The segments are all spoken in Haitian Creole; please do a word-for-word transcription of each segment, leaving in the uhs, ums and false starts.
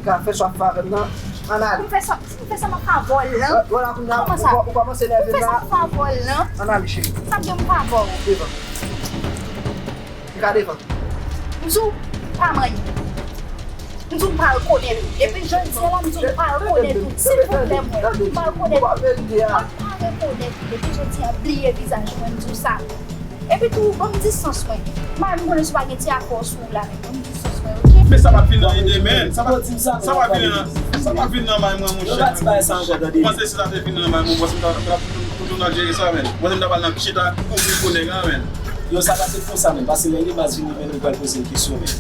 Ka fè sa w ap fè avè m nan. Ann ale. Ou fè sa, si ou fè sa, m ap fè avè w lan. Wè, wè la kounye a, ou kòmanse nève m la. Ou fè sa, m ap fè avè w lan. Ann ale, cheri. Sa m gen m fè avè w. Devan. Li ka devan. M di w pa manyen. M di w m pa rekonèt ou. Epi jodi a la, m di w m pa rekonèt ou. Silvouplè, mwen, m pa rekonèt ou. Mwen pa rekonèt ou. Depi jodi a, bliye vizaj mwen, m di w sa. Epi tou, ban m distans mwen. M pa menm konnen si w pa gen ti afè w sou ou la, men ban m distans mwen, oke? Men sa p ap vin nan ide, men. Sa p ap, sa p ap vin nan, sa p ap vin nan may mwen, monchè. Ou panse si sa te vin nan may mwen, ou panse m ta, ta, ta, ta, ta, ta jere sa, men? Ou panse m ta pral nan chita kouvri po nèg la, men? Yo, sa pase konsa menm, paske lè Rebas vini menm, li pral poze l kesyon menm.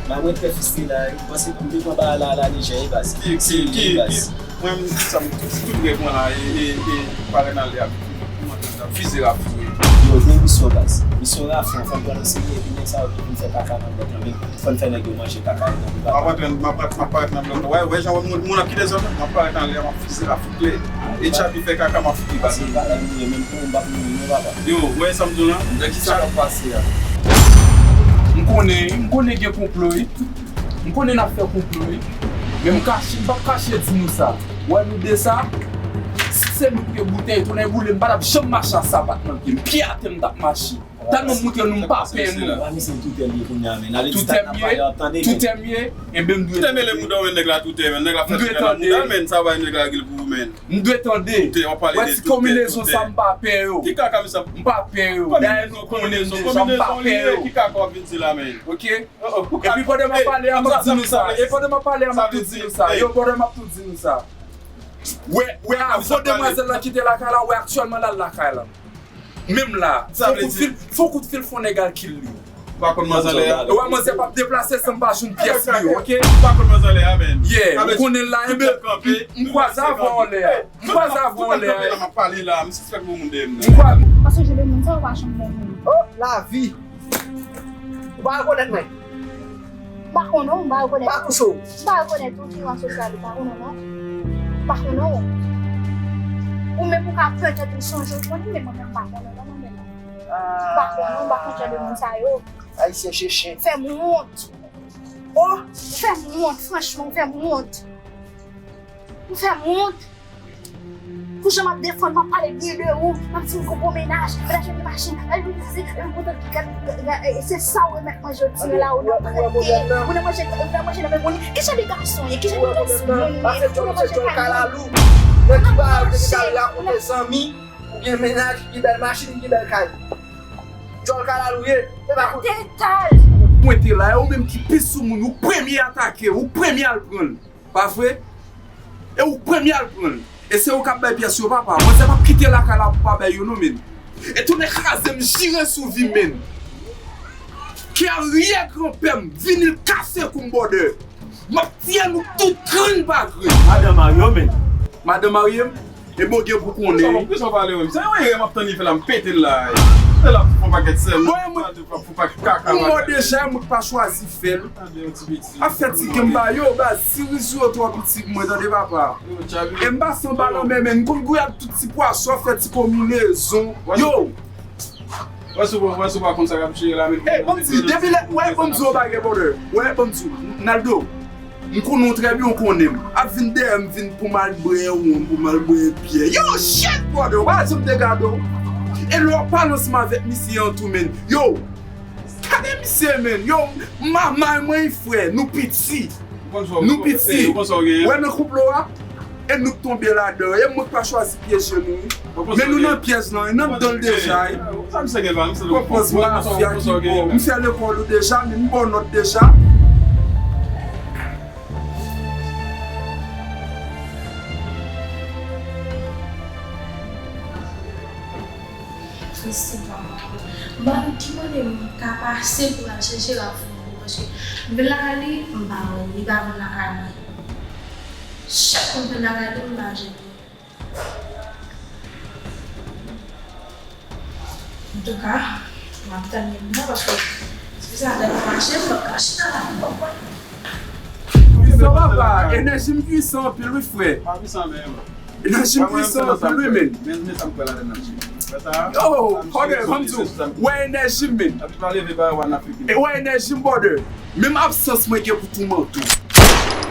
May mwen trè fristre la, ou panse m te pran bagay la, la lejè, Rebas. Ki, ki, ki, ki, mwen, sa m, si tout rèv mwen la, e, e, e, parèt nan lè a, fize rafou. Yo, gen misyon, baz. Misyon rafou, fò n pran nan serye, epi nèg sa yo ki vin fè kaka nan blòk lan, men fò n fè nèg yo manje kaka yo nan riva. M ap antre, m ap, m ap parèt nan blòk lan. Wè, wè, jan moun, moun ap kite zòn nan, m ap parèt nan lè a, m ap fize rafou klè. E Tchapi fè kaka, m ap fout li bal. Se bagay nou ye, menm pou m p ap mouri non, papa. Yo, ou wè sa m di w lan? Nan ki sa k ap pase a? M konnen, wi, m konnen gen konplo, wi. M konnen n ap fè konplo, wi. Men m kache, m p ap kache di nou sa. Ou wè nou de sa? Si se nou ki gen boutèy, tonnè boule, m pa t ap janm mache a sapat nan pye m. Pye atè m t ap mache. Tèlman m montre nou m pa pè nou. Toutè m ye, toutè m ye, enben m dwe tande. Toutè mele mouda w, men nèg la toutè, men nèg la fè toutè nan mouda, men sa bay nèg la règle pou ou, men. M dwe tande. Wè ti konbinezon sa m pa pè yo. Ki kaka misye ap... M pa pè yo. Dayè nou konnen m deja, m pa pè yo. Ki kaka w ap vin di la, men? Oke? Epi pandan m ap pale a, m ap di nou sa. E pandan m ap pale a, m ap tou di nou sa. Yo, pandan m ap tou di nou sa. Wè, wè, avan demwazèl lan kite lakay la, wè aktyèlman l al lakay la. Menm la, fon kout fil, fon kout fil, fon nèg al kill li. Ou pa konn manzè anlè a? Wè, manzè p ap deplase san m pa jwenn pyès li yo, oke? Ou pa konn manzè anlè a, men. Yeah, ou konnen l la, enben, m kwaze avè w anlè a. M kwaze avè w anlè a. M ap pale la, m sispèk gon moun dèyè m nan. M kwaze. Paske jan de moun sa yo pa janm bon moun. Oh, lavi! Ou pa rekonèt mwen? M pa konnen w, m pa rekonèt ou. Pa kouche w. M pa rekonèt ou, ki ran sosyal ou, pa konnen w non. M pa konnen w. Ou menm ou ka petèt ou sonje w konnen, men mwen menm m pa konnen w non, mwen menm. M pa konnen w, m pa konn jan de moun sa yo. Ayisyen cheche. Fè m wont. Oh, ou fè m wont, franchman, ou fè m wont. Ou fè m wont. Pou jan m ap defann, m ap pale byen de ou, m ap di m gon bon mennaj, mennaj mwen gen machin, mennaj mwen gen sesi, mennaj mwen gen gad, e, e, se sa ou remèt mwen jodi a la, ou nan trete, ou nan manje, ou nan manje nan men moun. Ki jan de gason ye? Ki jan de gason moun ye? Ou nan manje kay moun. Nèg ki pa al rete kay la, ou gen zanmi, ou gen mennaj, ou gen bèl machin, ou gen bèl kay. Djòl kalalou ye, se pa kout. Detay! Mwen te la, e ou menm ki pi sou moun, ou premye atake, ou premye al pran l. Pa vre? E ou k premye al pran l. E se ou k ap bay pyès yo, papa. Manzè p ap kite lakay la pou pa bay yo, non, men. E tonnè kraze m, jire sou vi m, men. Kè aryè granpè m, vini l kase kou m bòdè. M ap tiye nou tout grenn pa grenn. Madan marye w, men. Madan marye m? E bon, gen pou konnen. Kisa w, kisa w pale, wi? Se yon erè m ap tann li fè la, m pete l la. Se la pou fè yon pakèt sèl. Bon, e mwen, pou pa kaka. Ou mò deja, e mwen k pa chwazi fè l. Ap fè ti game ba yo, baz, ti riz yo twò piti pou mwen, tande papa. E m pase anba lanmè, men m konn gouye ak tout ti pwason, ap fè ti konbinezon. Yo! Wè si w, wè si w pa konn sa k ap jere la, men. Ey, ban m di, depi lè, wè, ban m di w yon bagay, brother. Wè, ban m di w, Naldo, m konnen w trè byen, w konnen m. Ap vin dèyè m, vin pou m al bwè wonm, pou m al bwè byè. Yo, shit, brother, w pa janm te gade w. E lè w ap pale ansanm avèk misye an tou, men. Yo, Gade misye, men. Yo, manman mwen, frè, nou piti. Nou piti. Wè nan konplo a? E nou k tonbe ladan. E mwen k pa chwazi pyeje nou, wi. Men nou nan pyèj lan, wi, n anndan l deja, wi. Pwopòz mafya ki bon. M fè lekòl ou deja, men m ba w nòt deja. Festival. Ban m ki kote m ka pase pou m al chèche Rafou, paske m vin lakay li, m pa wè l, li pa vin lakay mwen. Chak kou m vin lakay li, m pa jwenn li. Antouka, m ap tann li non, paske si sa lè m mache, m p ap ka chita la, m p ap wè. Pwisan, papa, enèji m pwisan anpil, wi, frè. Pa pwisan menm. Enèji m pwisan anpil, wi, men. Men, men sa m kwè ladan nan, cheri. Wè sa? Oh, ok, ban m di w. Wè enèji m, men. E wè enèji m, brother. Menm absans mwen gen pou toumante w.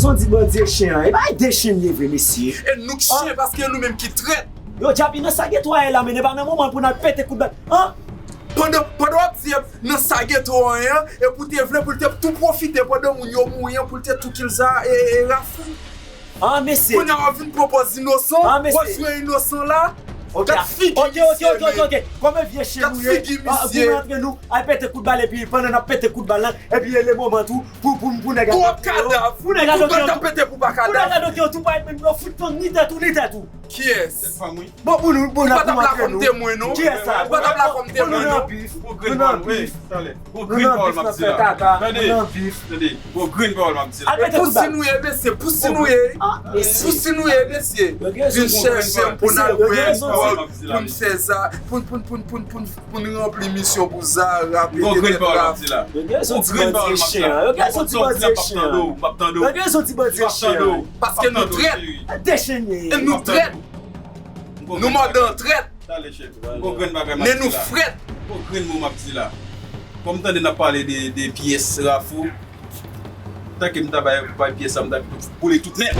Gazon di bandi e chen an. E bay de chen li ye vre, mesye. E nou k chen, paske nou menm ki trèt. Yo, Djapi, nan sa geto a ye la, men e pa nan moman pou n al pete kout bal. An? Pandan, pandan w ap di nan sa geto an, e pou te vle pou l te tou pwofite pandan moun yo mouri an, pou l te tou kill sa, e, e Rafou. An, mesye. Kounye a w ap vin pran pòz inosan, w ap jwe inosan la. Gad figi misye, men. Kòman vye chen nou ye? Gad figi misye. Pou rantre nou, al pete kout bal, epi pandan n ap pete kout bal la, epi e le moman tou, pou, pou, pou nèg a. Twòp kadav. Pou nèg a doke yo tou. Pou nèg a doke yo tou, pa menm yo fout fang ni tèt ou, ni tèt ou. Kiyès? Bon, pou nou, bon, n ap rantre nou. Kiyès sa? Ou pa t ap la kòm temwen, non. Kiyès sa? Ou pa t ap la kòm temwen, non. Nou nan bif. Nou nan bif. Gon grenn pawòl m ap di la. Tande, tande, gon grenn pawòl m ap di la. Al pete kout bal. Pousi nou ye, mesye, pousi nou ye. Pousi nou ye, mesye. Vin chèche m pou n al wè, pou n fè sa, pou n, pou n, pou n, pou n, pou n, pou n ranpli misyon pou Zara, pete tèt Rafou. Gon grenn pawòl m ap di la. Gon grenn pawòl m ap di la. Gon grenn pawòl m ap di la. Gon grenn pawòl m ap di la. Paske nou trèt. E nou trèt. Nou mòde an trèt. Talè, chèf. Gon grenn bagay m ap di la. Men nou frèt. Gon grenn mo m ap di la. Kòm m tande n ap pale de, de pyès Rafou, tanke m ta bay, bay pyès sa, m ta boule tout nèt.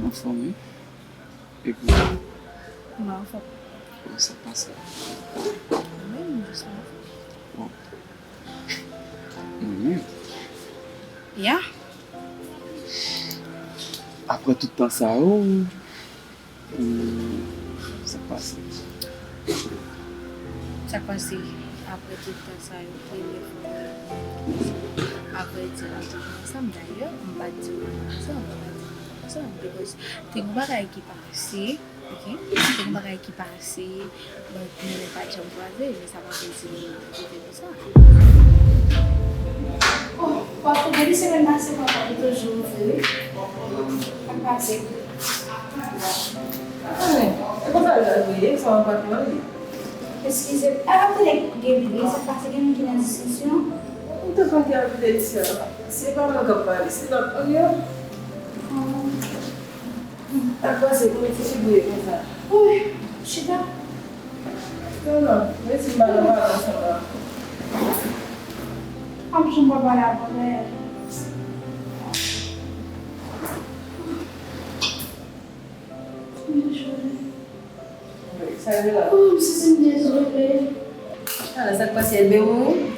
Anfòm, wi. Epi ou? Mwen anfòm. Kòman sa pase? Mwen menm, jis la. Bon. Mwen menm. Ya. Apre tout tan sa yo, hmm, sa k pase? Sa k pase apre tout tan sa yo, premye fwa mwen, avrèdi, nou te vin ansanm. Dayè, m pa t di w nou ansanm, m pa t di w nou ansanm, because te gon bagay ki pase, ok? Te gon bagay ki pase, but nou pa t janm kwaze, men sa pa vle di nou rete konsa. Oh, papa, depi semèn pase, papa, li toujou vre, wi. Sa k pase? Anyen, e konsa l al vre, sa w pa t wè li. Eskize, a, ap tande gen bri, sa k pase, gen moun ki nan diskisyon? M te konn gen anpil isi a. Se pa mwen k ap pale, se lòt moun yo. Sa k pase, pou w ti figire konsa? Wi, chita. Non, non, rete m pa nan pale ansanm la. Ap janm pa pale avè w dayè. Sa vle la. Oh, m santi m dezole. Ala, sa k pase, Elbe mouri?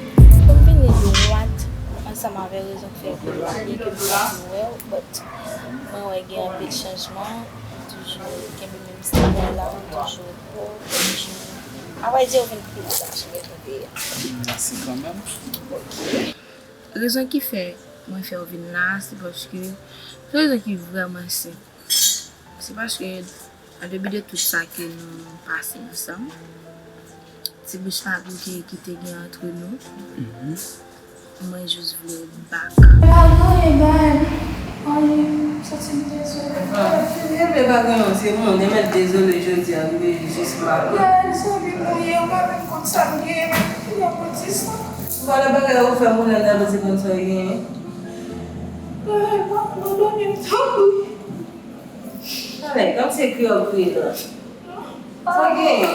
Pou m vini dwat ansanm avè rezon k fè ke m pa di wè w, but mwen wè gen anpil chanjman, ou toujou kenbe menm stil la, ou toujou bo, toujou. Avrèdi, ou vin pi bèl, cheri, ke w te ye. Mèsi kanmenm. Ok. Rezon ki fè mwen fè w vin la, se paske, se rezon ki vrèman senp. Se paske, an depi de tout sa ke nou pase ansanm, ti bouch pa bouke ki te gen antre nou, mwen jis vle w back. Lago e bay. Anyen, m santi m dezole. Anyen pa gen, se moun, e mèt dezole jodi a, rive jis maten. Gaël, se vin mouye, ou pa menm konn sa m gen, men, fini ap di sa. Vwala bagay la ou fè moun nan dam se konn sa w genyen. Gaël, pa abandone m, tanpri. Anyen, kòmsi se kriyòl kriye la. Sa w genyen?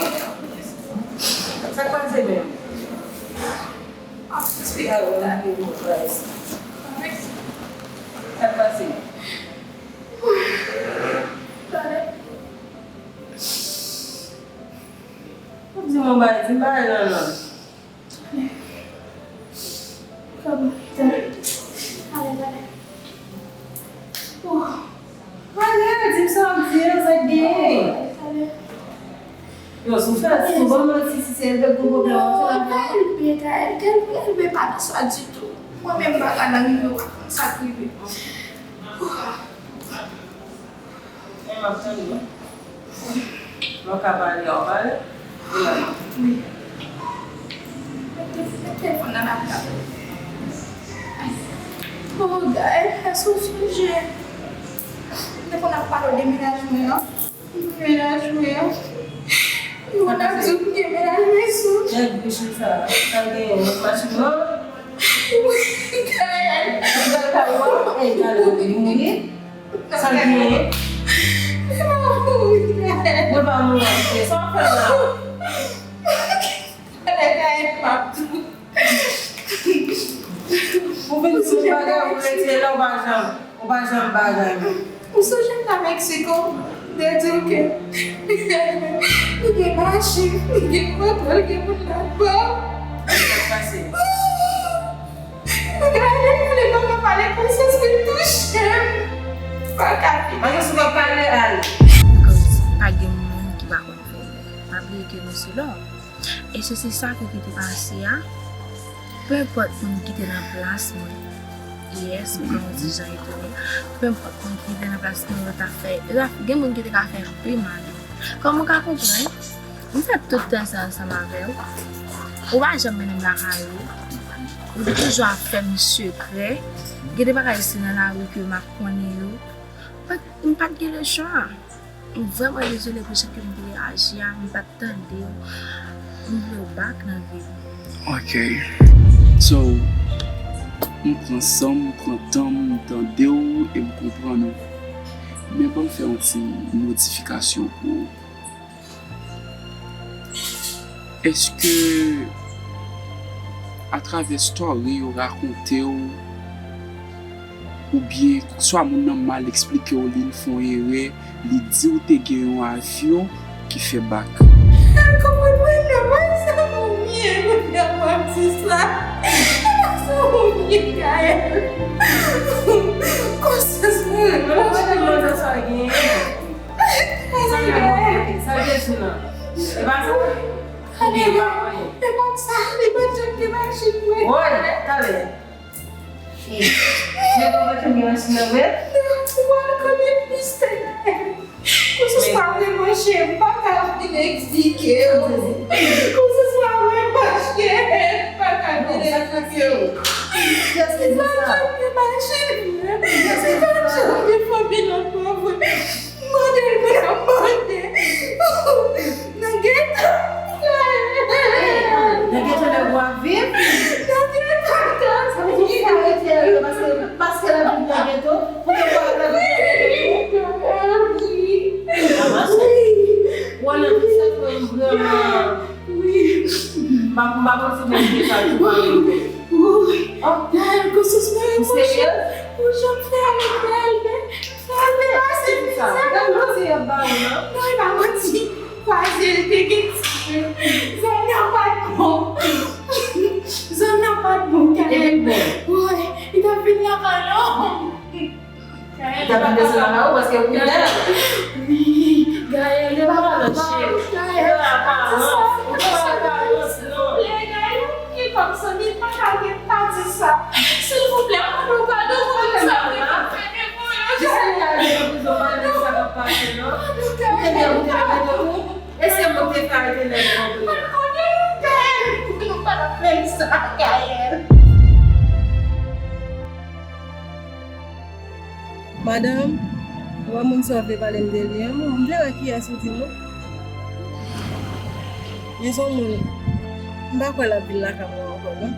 Sa k pase menm? Sa k pase? Ou di m yon bagay, di m bagay la non. Kòman? Talè, talè. Oh. Ale, di m sa w ap di a, sa k genyen? Talè. Yo, si w fè, si w ban m manti, si se Elbe k gon pwoblèm, w ap fè l avè l. Elbe, Elbe, Elbe pa nan sa ditou. Mwen menm m pa ka nan rive, w pa konn sa k rive. Oh. Men m ap tande w. Mwen ka pale a, w pale? Wi. Mete, mete telefòn nan nan tab. Oh, Gaël, èske w sonje? M te konn ap pale w de mennaj mwen an. Mennaj mwen an. Yo konn ap di w m gen mennaj mwen sou. Nèg bouch li sa. Sa l genyen? Machin mò? Wi, Gaël. Ou pral ka wè? Ey, Gaël, ou mouri? Sa l genyen? Mwen pa mouri. Mwen pa mouri. Sa w ap fè la? Talè Gaël m ap di w. Ou vin di m bagay, ou rete la, ou pa janm, ou pa janm bagay. Ou sonje m nan Meksiko, m te di w ke li gen machin, li gen moto, li gen moun ladan. Sa k pase? Gade, pale, pale, pale, konsyans mwen touche m. Pa ka fini. Mwen sou pale al. Because pa gen moun ki pa konn fè erè. Pa bliye ke nou se lòm. E se, se sa ke ki te pase a. Peu importe moun ki te nan plas mwen. Yes, m ka yon ti jan etone. Peu importe moun ki te nan plas mwen, yo ta fè, yo ta, gen moun ki te ka fè pi mal. Kòman w ka konprann? M fè tout tan sa ansanm avè w. Ou pa janm mennen m lakay ou. Ou toujou ap fè m sekrè. Gen de bagay se nan lari ke m ap konnen yo. But m pa t gen lechwa. M vrèman dezole pou jan ke m te reyaji a. M pa t tande w. M vle w back nan vi m. Ok. So, m pran san m, m pran tan m, m tande w e m konprann ou. Men ban m fè yon ti modifikasyon pou ou. Èske atravè story yo rakonte w Oubyen swa moun nan mal eksplike w li, l fè yon erè, li di w te gen yon avyon ki fè bak. Konprann mwen non, mwen sa moun ye, kounye a w ap di sa. Sa moun ye, Gaël. Konsyans mwen. Mwen pa konn sa genyen. Sa Gaël. Sa Jezi nan. E pa sa? Oubyen pa anyen. E pa sa, li pa t janm gen machin mwen. Woy, talè. Ey, nèg ou pa janm gen machin nan vre? Ou al konnen plis ke Gaël. Konsèy pa vre monchè, m pa ka vin eksplike w. Konsèy pa vre monchè, m pa ka vin eksplike w. Kiyès ki di sa? Li pa janm gen machin vre. Li pa janm gen fanmi nan mwen vre. Mande l, mwen ap mande. Nan geto. Nan geto nèg ou ap viv? Nan geto. Sa vle di ou fè arete l paske, paske l ap viv nan geto? Pou ke ou pa al nan geto? Wi. Wè nan tout sa tou vrèman. Wi. M pa, m pa panse mwen te sa tou pa. Wi. Oh. Gaël, konsèy mwen. Ou serye? Ou janm fè avèk Gaël, men. Sa te pase sa. Gade konsèy y ap ba ou nan. Non, e pa manti. Kwaze l te gen ti. Zòn nan pa t bon. Zòn nan pa t bon, Gaël. Te vin bon. Woy, li t ap vin lakay la. Li t ap vin desann lakay ou paske ou bèl. Wi, Gaël, li pa t ap bon. Gaël, pa di sa. Ou pa aparans, non. Silvouplè, Gaël, ou gen kòm zanmi, pa ka gen, pa di sa. Silvouplè, mwen mande w padon pou tout sa mwen pa fè devan yo. Jis lè y al nan prizon, pa di sa k ap pase, non. Ou te gen ou te nan geto tou? E se mwen ki te fè arete nèg yo tou. Mwen konnen, Gaël, nou pa t ap fè sa, Gaël. Madanm, ou wè moun sa w vle pale m de li an, m vle wè kiyès ou di m wi. Li se yon moun, m pa kwè l ap vin lakay mwen ankò non.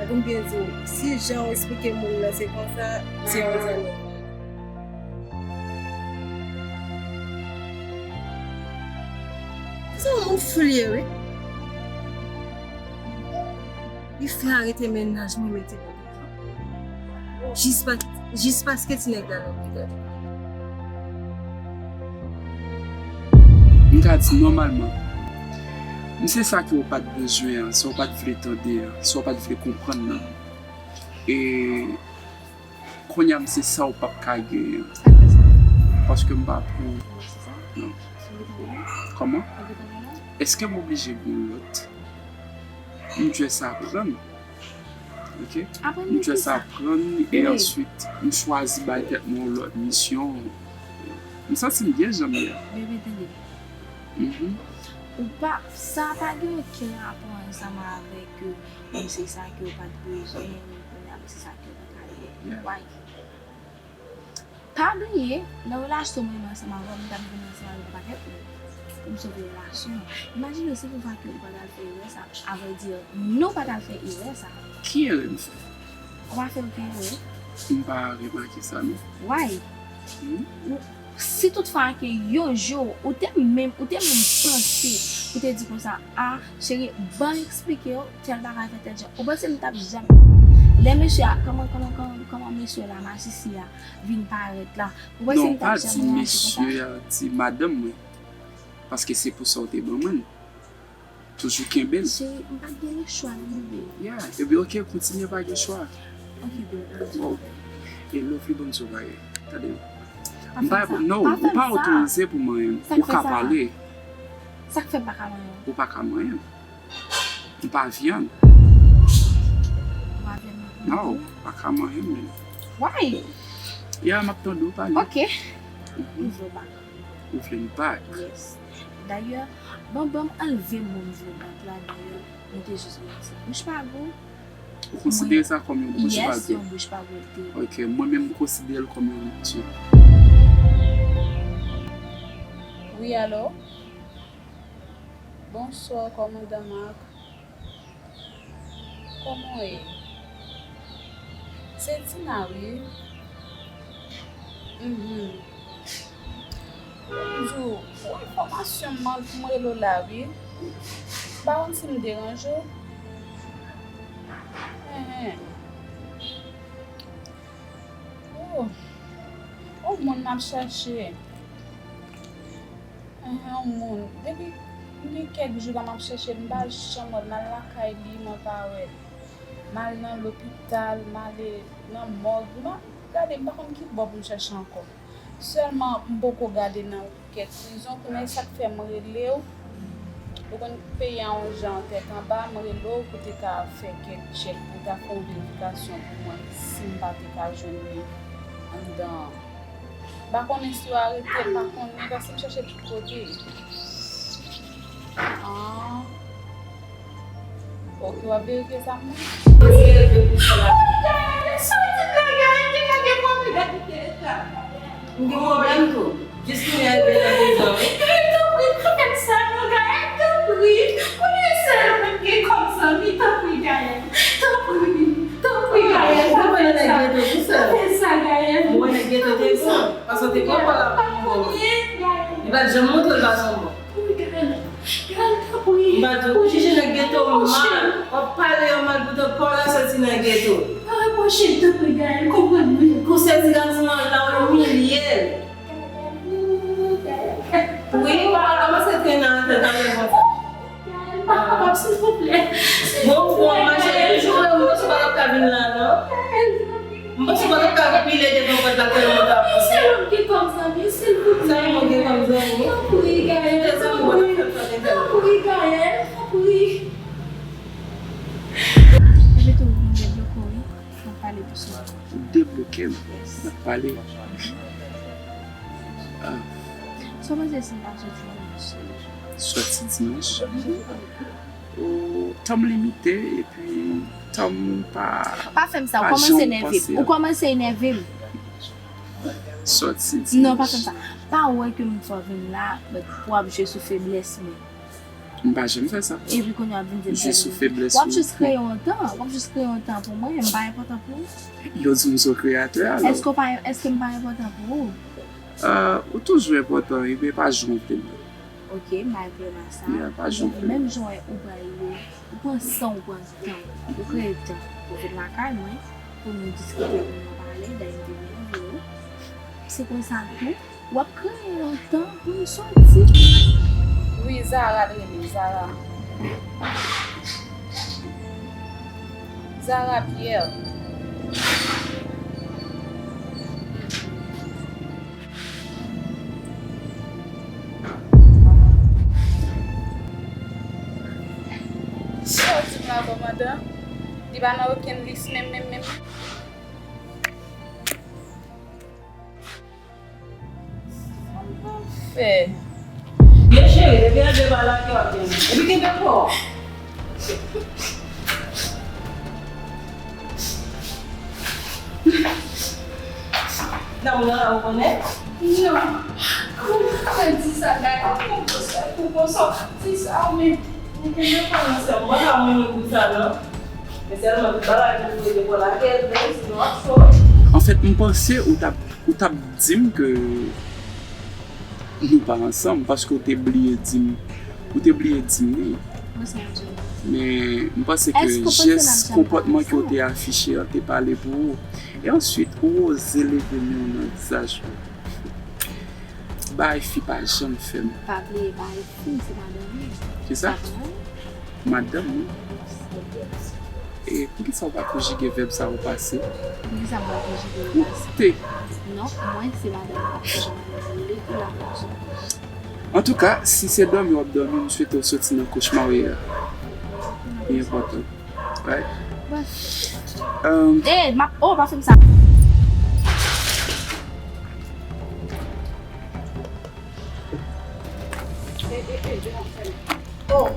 Fòk m byen di w, si jan w eksplike moun nan se konsa, se yon zanmi. Se yon moun fou l ye wi. Li fè arete mennaj mwen mete nan prizon. Jis pa, jis paske ti nèg la nan prizon. M ka di nòmalman, m se sa ke w pa t bezwen an, sa w pa t vle tande an, sa w pa t vle konprann nan. E kounye a m se sa w p ap ka genyen. Paske m pa pran. Non. Kòman? Èske m oblije gen yon lòt? M just aprann. Ok? M just aprann e answit m chwazi bay tèt mwen yon lòt misyon. M santi m byen jan m ye a. Bebe, tande. Mhm. Ou pa, sa pa gen okenn rapò ansanm avèk, euh, m se sa ke w pa t bezwen, kounye a m se sa ke w pa t ale. Yeah. Why? Pa bliye, nan relasyon mwen menm ansanm avè w, m t ap vin ansanm avèk yon pakèt moun pou m sove relasyon an. Imajine w si toutfwa ke ou pa t al fè erè sa. Avrèdi, nou pa t al fè erè sa. Ki erè m fè? Ou pa fè okenn erè. M pa remake sa, non. Why? Hmm? Ou, si toutfwa ke yon jou, ou te menm, ou te menm panse pou te di konsa, a, cheri, ban m eksplike w, tèl bagay fè tèl jan. Ou panse m t ap janm. Lè mesye a, kòman, kòman, kòman, kòman mesye la, masisi a, vin parèt la. Ou panse m t ap janm reyaji konsa? Non, pa di mesye a, di madanm mwen. Paske se pou sa w te ban mwen l. Toujou kenbe l. Cheri, m pa t gen lechwa non, bebe. Yeah, epi ok, kontinye pa gen chwa. Ok, bebe. Wow. E Lovely, ban m di w bagay. Tande. M pa, non, ou pa otorize pou manyen m. Ou ka pale. Sa k fè m pa ka manyen w? Ou pa ka manyen m. M pa vyann. Ou pa vyann non? Non, ou pa ka manyen m. Why? Ya, m ap tande w pale. Ok. Mhm. M vle w back. Ou vle m back? Yes. Dayè, ban, ban m anlve mo m vle back la, dayè, nou te jis gen yon ti bouch pa gou. Ou konsidere sa kòm yon bouch pa gou? Yes, yon bouch pa gou l te ye. Ok, mwen menm m konsidere l kòm yon ripti. Wi, alo? Bonswa, kòmandan Marc. Kòman w ye? Se Dina, wi. Mhm. Pou m di w, pou enfòmasyon m, m rele w la, wi. M pa konn si m deranje w. Enhen. Oh. Oh, moun m ap chache. Enhen, yon moun. Depi gen kèk jou la m ap chèche l, m pa janm wè l. M al lakay li, mwen pa wè l. M al nan lopital, m ale nan mòg. M ap gade, m pa konn ki bò pou m chèche ankò. Sèlman, m poko gade nan kèk prizon, kounye a, sa k fè m rele w. Ou konn peyi a yon jan tèt anba, m rele w pou te ka fè kèk tchèk, pou ta fè yon verifikasyon pou mwen, si m pa te ka jwenn li anndan an. M pa konnen si yo arete l, m pa konnen, paske m chèche tout kote. Ah. Ok, w ap verifye sa m nan? Soti la, Gaëlle, te ka gen pwoblèm. M gen pwoblèm tou. Jis kounye a l vin nan dezòd, wi. Gaëlle, tanpri, pa fè m sa non, Gaëlle, tanpri. Kounye a sèl ou menm gen kòm zanmi, tanpri, Gaëlle. Tanpri, tanpri, Gaëlle, pa fè m sa. Pa fè sa, Gaëlle. Mwen nèg geto te bon, paske w te pran kòl la pou yon bon. Li pa t janm montre l pa t yon bon. Tanpri, Gaëlle. Gaëlle, tanpri. M pa t ou chèche nèg geto mal. W ap pale yo mal, poutan pa w la soti nan geto. Pa repwoche l, tanpri, Gaëlle, konprann mwen. Pou sèl ti gason an la, w imilye l. Wi, w pa kòmanse trennen atè talè konsa. Gaëlle, m pa kapab, silvouplè. Bon, bon, mache toujou wè m, w pa t ap ka vin la, non? Gaëlle, tanpri. M panse w pa t ap ka pile devan pòt la tèlman w t ap panse. Sèl ou m gen kòm zanmi, silvouplè. Sèl ou m gen kòm zanmi? Tanpri, Gaëlle, tanpri. Tanpri, Gaëlle, tanpri. Epi tou, m debloke w, wi. N ap pale douseman. Ou debloke m. N ap pale. Ah. Sa w panse si n ta soti dimanch? Soti dimanch? Ou, tan m limite, epi tan m pa. Pa fè m sa, ou kòmanse enève m. Ou kòmanse enève m. Sòti dimanch. Non, pa fè m sa. Pa wè ke m fè w vin la, w ap jwe sou feblès mwen. M pa janm fè sa. Epi kounye a w ap vin di m jwe sou feblès mwen. W ap jis kreye yon tan, w ap jis kreye yon tan pou mwen, m pa enpòtan pou ou. Yo di m se kreyatè, alò. Èske w pa, èske m pa enpòtan pou ou? Ah, ou toujou enpòtan, ebyen pa janm honte m. Ok, malgre m a sa, menm jan ou pral, ou pran san, ou pran tan, ou kreye tan pou vin lakay mwen, pou nou diskite, pou nou pale, dayè m te byen vini. Se konsa tou, w ap kreye yon tan pou nou sòti. Wi, Zara t rele, Zara. Zara Pierre. Sa w di m la, kòmandan? Li pa nan okenn lis menm, menm, menm. Sa m pral fè? Byen cheri, depi a de bal la ke w ap vini. Epi kenbe kò w. Nan moun nan la ou konnen? Non. Kòman w ap di sa, Gaëlle? Kòman w ap di sa? Kòman w ap di sa, men? Mwen pa moun pou sa, non. Men sèlman tout bagay pou rete bò lakay, men sinon w ap cho. Anfèt, m panse ou t ap, ou t ap di m ke nou pa ansanm, paske ou te bliye di m, ou te bliye di m li. Mwen sa m di w. Men, m panse ke jès konpòtman ke w te afiche an te pale pou ou. E answit, ou oze leve men w nan vizaj mwen. Bagay fi pa janm fè m. Pa bliye, bagay fi, se madanm li. Kisa? Madanm li. Madanm li. E poukisa w pa konjige vèb sa yo pase? Poukisa m pa konjige yo pase? Ou te. Non, mwen se madanm m ap fè madanm li pou la fè. Antouka, si se dòmi w ap dòmi, m swete w soti nan kochma w ye a. Li enpòtan. Right? Bref. Um, eh, m ap, oh, pa fè m sa. Eh, eh, eh, Johan, fè m. Oh.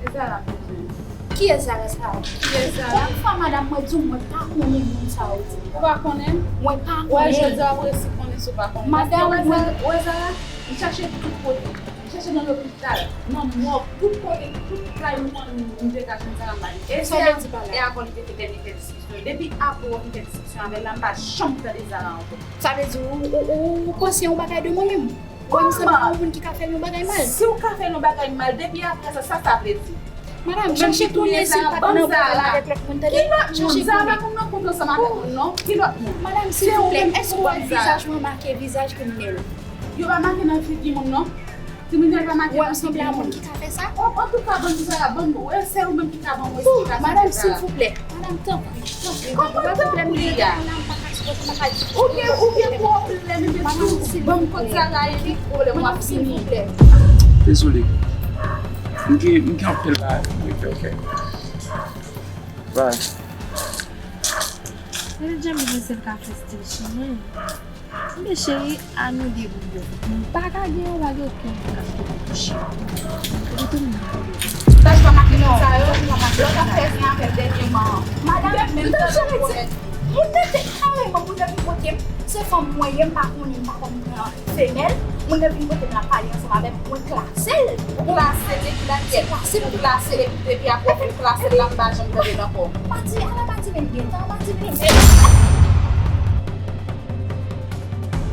E Zara m bezwen. Kiyès Zara sa a? Kiyès Zara? Konbyen fwa madanm mwen di w mwen pa konnen moun sa a w di? Ou pa konnen? Mwen pa konnen. Wè, jodi a w resi konnen si w pa konnen. Madanm mwen. Wè Zara, m chache tout kote. M chache nan lopital, nan mòg, tout kote, tout kay moun, m te ka jwenn Zara m pa jwenn. E se a, e a kò li te fè dènye fè diskisyon. Depi apre w fin fè diskisyon avè l la, m pa janm tande Zara ankò. Sa vle di ou, ou, ou, ou panse yon bagay de mwen menm? Ou wè m sanble yon moun ki ka fè l yon bagay mal? Si w ka fè l yon bagay mal, depi apre sa, sa sa vle di? Madanm, chache konnen si l pa t nan pwoblèm avèk lòt moun, tande? Ki lòt moun? Sa pa moun nan kont ansanm avèk moun, non. Ki lòt moun? Madanm, silvouplè, èske w wè vizaj mwen make vizaj kriminèl? Yo pa make nan figi moun, non. Kriminèl pa make nan figi moun. Ou wè m sanble a moun ki ka fè sa? Antouka, bann sa, bann, se ou menm ki ka ban mwen esplikasyon. Madanm, silvouplè. Madanm, tanpri, tanpri. Kòman tanpri a? Ou gen, ou gen pwoblèm, ou gen pwoblèm, ou ap fini. Dezole. M gen, m gen anpil bagay pou m regle, ok? Bye. Gade Djamil, se l ka fè stil chimè. Men cheri, a nou de pou bon. M pa ka gen yon bagay okenn moun k ap touche. Ou te tounen nan pwoblèm. Sa pa make nan sa yo, lòt afè sa avèk dènyèman. Madanm, menm jan nou konnen. Moun nan te kareman, moun nan vin kote m. Se fanm mwen ye, m pa konnen, m pa konn pran femèl. Moun nan vin kote m, l ap pale ansanm avè m, mwen klase l. Ou klase de ki lakyèl? Se klase l. Ou klase depi, depi apre w fin klase l la, m pa janm tande l ankò. Madi, ala Madi menm gentan, Madi menm.